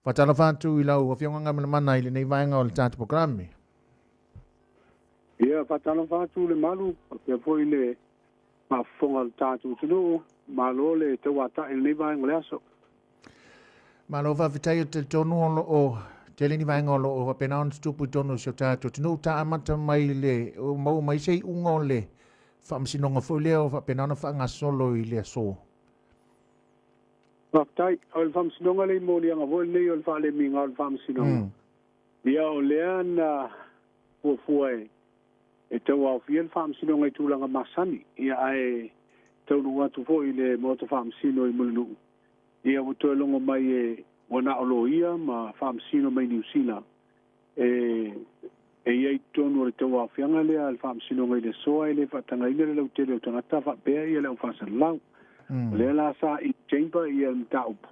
Faatalofa atu i lau Afioga Gamalemana i lenei vaega o le tatou polokalame. Ia, faatalofa atu Lemalu, faapea foi le faafofoga o le tatou atunuu. Malo le tauata'i i lenei vaega o le aso. Malo faafetai. O talitonu o lo o tele ni vaega o lo o faapena ona tutupu i totonu o si o tatou atunuu. Ta amata mai le maua mai se iuga o le faamasinoga foi lea o faapena ona faagasolo i le aso. Faafetai. O le faamasinoga le i moliaga foi lenei o le faalemiga o le faamasinoga. Ia, o lea na fuafua e tauaofia le faamasinoga i tulaga masani. Ia, ae taunuu atu foi i le Maota Faamasino i Mulinuu, ia ua toe logo mai e ua na o loia ma faamasino mai Niu Sila e i ai totonu o le tauaofiaga lea a le faamasinoga i le aso, e le faatagaina le lautele o tagata faapea ia le au faasalalau. O lea la sa in chamber ia le mataupu.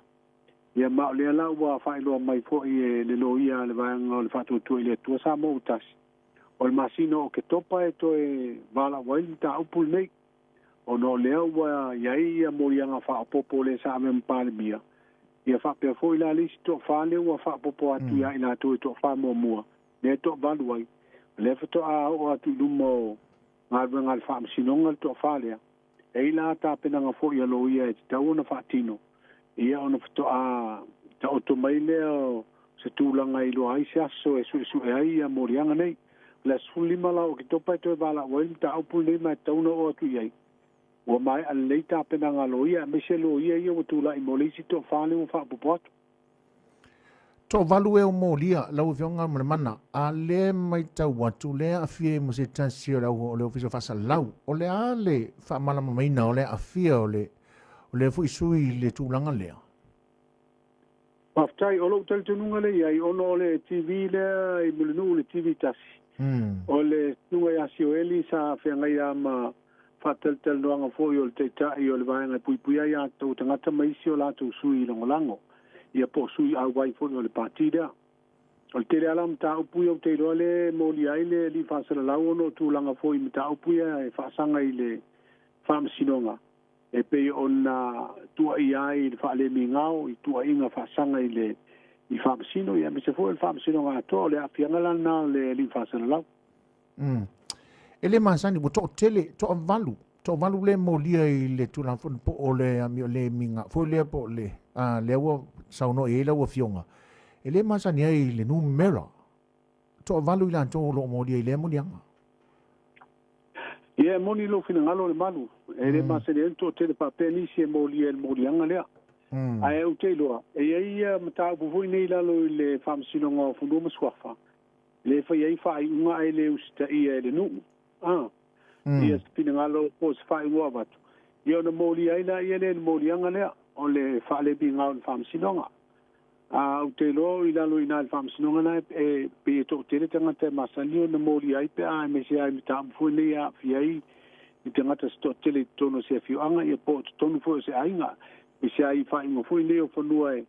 Ia, ma o lea la ua faailoa mai foi e le loia a le Vaega o le Faatuatua i le Atua Samoa ua Tasi, o le masina o Oketopa e toe valaau ai le mataupu lenei, ona o lea ua i ai ia moliaga faaopoopo lea sa ave ma Palemia, ia faapea foi la le isi toafa lea ua faaopoopo atu ia i latou e toafa muamua, lea e toavalu ai. O lea faatoa oo atu i luma o galuega a le faamasinoga le toafa lea, e i la tapenaga foi a loia e tatau ona faatino, ia ona faatoa taoto mai lea o se tulaga e iloa ai se aso e suesue ai ia moliaga nei. O le aso 15 la o Oketopa e toe valaau ai le mataupu lenei, ma e tatau ona oo atu i ai ua maea lelei tapenaga a loia, aemaise loia ia ua tulai mo le isi toafa lea ua faaopoopo atu. Toavalu e o molia lau Afioga Gamalemana, a lea matau atu lea aafia ai ma se tasi o le au o le Ofisa Faasalalau. O le a le faamalamalamaina o le aafia o le o lea foi sui i le tulaga lea? Faafetai. O lou talitonuga lea i ai, ona o le TV lea i Mulinuu, le TV tasi, o le susuga ia Sioeli sa feagai lava ma faatalatalanoaga foi o le taitai o le Vaega e Puipuia Ai Aiatatau a Tagata ma isi o latou sui lagolago, ia po o sui auai foi o le pati lea. O le tele lava la o mataupu ia ou te iloa lea e molia ai le alii faasalalau, ona o tulaga foi i mataupu ia e faasaga i le faamasinoga e pei ona tuuaia ai i le faalemigao i tuuaiga faasaga i le i faamasino, ia aemaise foi o le faamasinoga atoa. O le aafiaga la lena o le alii faasalalau. E le masani, ua toatele, toavalu, toavalu le molia i le Tulafono po o le amio le miga foi lea po o le lea ua saunoa i ai lau Afioga. E le masani ai le numera toavalu i latou o lo o molia i lea moliaga. Ia, e moni lou finagalo Lemalu, e le masani ai le toatele faapea nisi e molia i le moliaga lea. Ae ou te iloa, e i ai ia mataupu foi nei i lalo i le Faamasinoga o Fanua ma Suafa, le fai ai faaiuga ae le usitaia e le nuu. Ia se finagalo po o se faaiuga ua avatu, ia ona molia ai laia lea i le moliaga lea, o le faalemiga o le faamasinoga. A ou te iloa o i lalo i ina i le faamasinoga lena e pei e toatele tagata e masani ona molia ai pe a aemaise lava i mataupu foi nei e aafia ai i tagata se toatele i totonu o se afioaga, ia po o totonu foi o se aiga. Aemaise lava i faaiuga foi nei o fanua e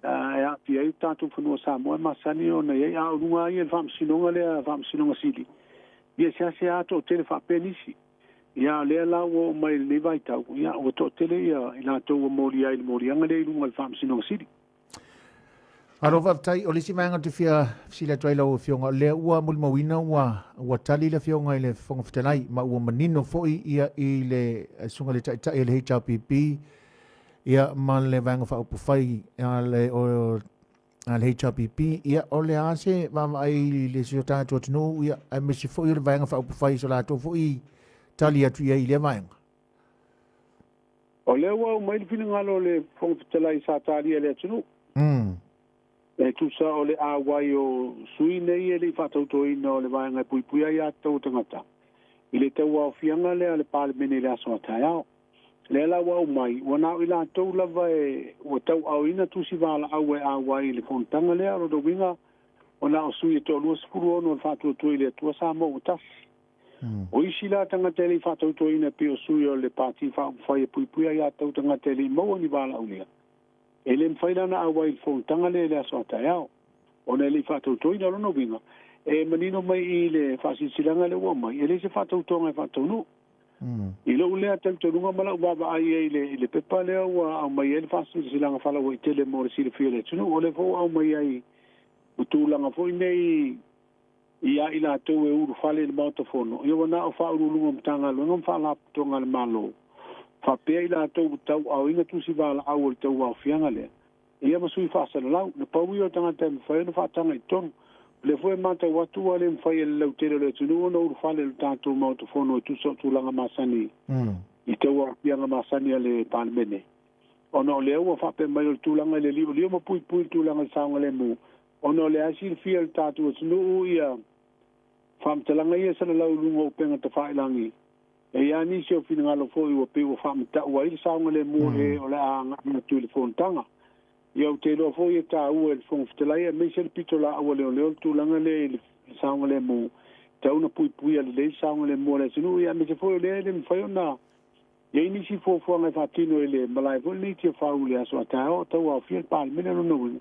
aafia ai o tatou fanua Samoa e masani ona i ai. A o luga lava ia i le faamasinoga lea, Faamasinoga Sili, ia e seasea lava toatele faapea nisi. Ia, o lea la ua oo mai i lenei vaitau, ia ua toatele ia i latou ua molia ai i le moliaga lea i luga o le Faamasinoga Sili. Malo faafetai. O le isi vaega ou te fia fesili atu ai lau Afioga, o lea ua molimauina ua tali le Afioga i le Fofoga Fetalai ma ua manino foi ia i le susuga i le Taitai o le HRPP ia ma le Vaega Faaupufai a le HRPP. Ia, o le a se vaavaai i le si o tatou atunuu, ia, aemaise foi o le Vaega Faaupufai i so latou foi tali atu i ai i lea vaega? O lea ua aumai le finagalo o le Fofoga Fetalai sa talia e le atunuu. E tusa o le auai o sui nei e le i faatautoina o le Vaega e Puipuia Ai Aiatatau a Tagata i le tauaofiaga lea a le Palemene i le aso a taeao. Lea la ua aumai, ua na o i latou lava e ua tauaaoina tusi valaau e auai i le fonotaga lea, o lona uiga ua na o sui e toa-26 o le Faatuatua i le Atua Samoa ua tasi. O isi la tagata e le i faatautoina e pei o sui o le Pati Faaupufai e Puipuia Aiatatau Tagata e le i maua ni valaaulia, e le mafai la ona auai i le fonotaga lea i le aso a taeao, ona e le i faatautoina. O lona uiga, e manino mai i le faasilasilaga lea ua aumai, e leai se faatautoga e faataunuu. I lou lea talitonuga ma lau vaavaai i ai i le pepa lea ua aumai ai le faasilasilaga faalauaitele mo le silafia e le atunuu, o lea foi ua aumai ai ma tulaga foi nei ia i latou e ulufale i le Maota Fono, ia ua na o Faauluuluga o Matagaluega ma Faalapotopotoga a le Malo, faapea i latou ua tauaaoina tusi valaau o le tauaofiaga lea, ia ma sui faasalalau. Na pau ia o tagata e mafai ona faataga i totonu. O lea foi e matau atu ua le mafai e le lautele o le atunuu ona ulufale i le tatou Maota Fono e tusa o tulaga masani i tauaofiaga masani a le Palemene, ona o lea ua faapea mai o le tulaga i le liolio ma puipui le tulaga i le saogalemu, Ona o lea e silafia e le tatou atunuu ia faamatalaga ia e salalau i luga o upega tafailagi, e i ai nisi o finagalo foi ua pei ua faamatau ai le saogalemu o e o le a agai atu i le fonotaga. Ia ou te iloa foi e taua i le Fofoga Fetalai aemaise le pitolaau a leoleo le tulaga lea i le saogalemu, e tatau ona puipuia lelei le saogalemu o le atunuu, ia aemaise foi o lea e le mafai ona i ai nisi fuafuaga e faatino i le malae foi lenei i Tiafau i le aso a taeao o tauaofia le Palemene. O lona uiga,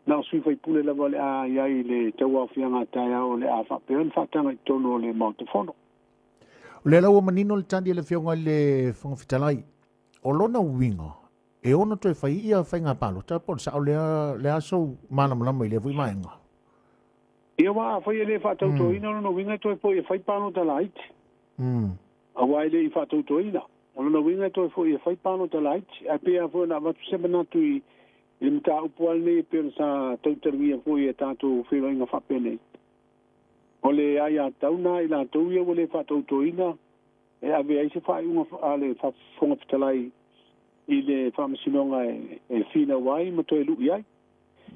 Na o sui faipule lava o le a i ai i le tauaofiaga a taeao o le a faapea ona faataga i totonu o le Maota Fono. O lea la ua manino le tali a le Afioga i le Fofoga Fetalai. O lona uiga, e ono toe fai ia faiga palota po o le sao lea, le a sou malamalama i lea foi vaega? Ia aua afai e le faatautoina, o lona uiga e toe foi e fai palota laiti. Aua e le i faatautoina. O lona uiga e toe foi e fai palota laiti. Ae pei lava foi ona avatu se manatu i le mataupu lava lenei e pei ona sa tautalagia foi e tatou feiloaiga faapenei, o le aiatatau lena a i latou ia ua le faatautoina e ave ai se faaiuga a le Fofoga Fetalai i le Faamasinoga e finau ai ma toe lui ai.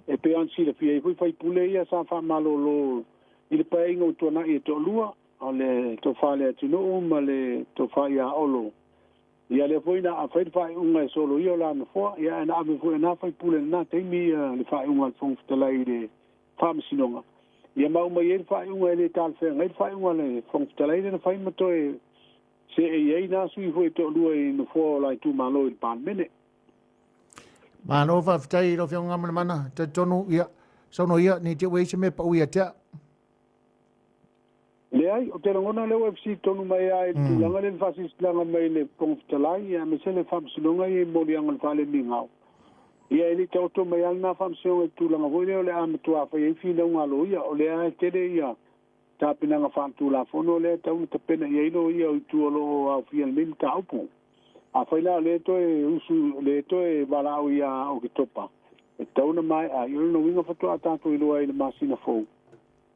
E pei ona silafia ai foi faipule ia sa faamalolo i le paeaiga ua tuanai e toalua, o le Tofa Leatinuu ma le Tofa ia Olo. Ia lea foi na fai le faaiuga e soloia o la nofoa, ia ae na ave foi e na faipule i lena taimi ia le faaiuga a le Fofoga Fetalai i le Faamasinoga. Ia ma aumai ai le faaiuga e le talafeagai le faaiuga a le Fofoga Fetalai lea na fai ma toe seei ai na sui foi e toalua i nofoa o la itumalo i le Palemene. Malo faafetai i lau Afioga Gamalemana. Talitonu, ia, saunoa ia, ne i te i ua i ai se mea pau ia te au. Leai, ou te lagona o lea ua e fesili tonu mai lava i le tulaga lea i le faasilasilaga mai le Fofoga Fetalai, aemaise le Faamasinoga ia i moliaga o le faalemigao. Ia, e le i taoto mai lava lena Faamasinoga i le tulaga foi lea o le a matua fai ai finauga a loia. O lea lava e tele ia tapenaga faaletulafono lea e tatau ona tapena i ai loia o itu o lo o aofia i lenei mataupu. Afai la o lea e toe usu, o lea e toe valaau ia Oketopa, e tatau ona maea ai. O lona uiga faatoa tatou iloa ai i le masina fou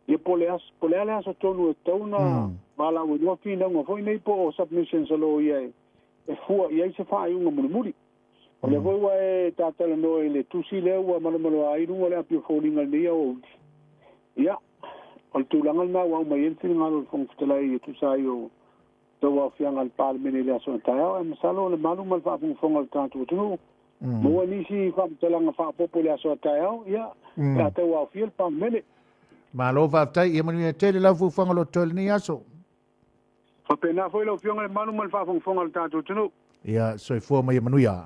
Ia po o le aso, po o le a le aso tonu e tatau ona valaau ai loa finauga foi nei po o submissions a loia e fua i ai se faaiuga mulimuli. O lea foi ua e tatalanoa i le tusi lea ua malomaloa ai luga o le api o foliga i lenei aoauli. Ia, o le tulaga lena ua aumai ai le finagalo o le Fofoga Fetalai e tusa ai o tauaofiaga a le Palemene i le aso a taeao, ae masalo o le malu ma le faafogafoga a le tatou atunuu, maua nisi faamatalaga faaopoopo i le aso a taeao, ia, pe a tauaofia le Palemene. Malo faafetai, ia manuia tele lau fuafuaga o lo o totoe i lenei aso. Faapena foi lau Afioga le malu ma le faafogafoga a le tatou atunuu. Ia soifua ma ia manuia.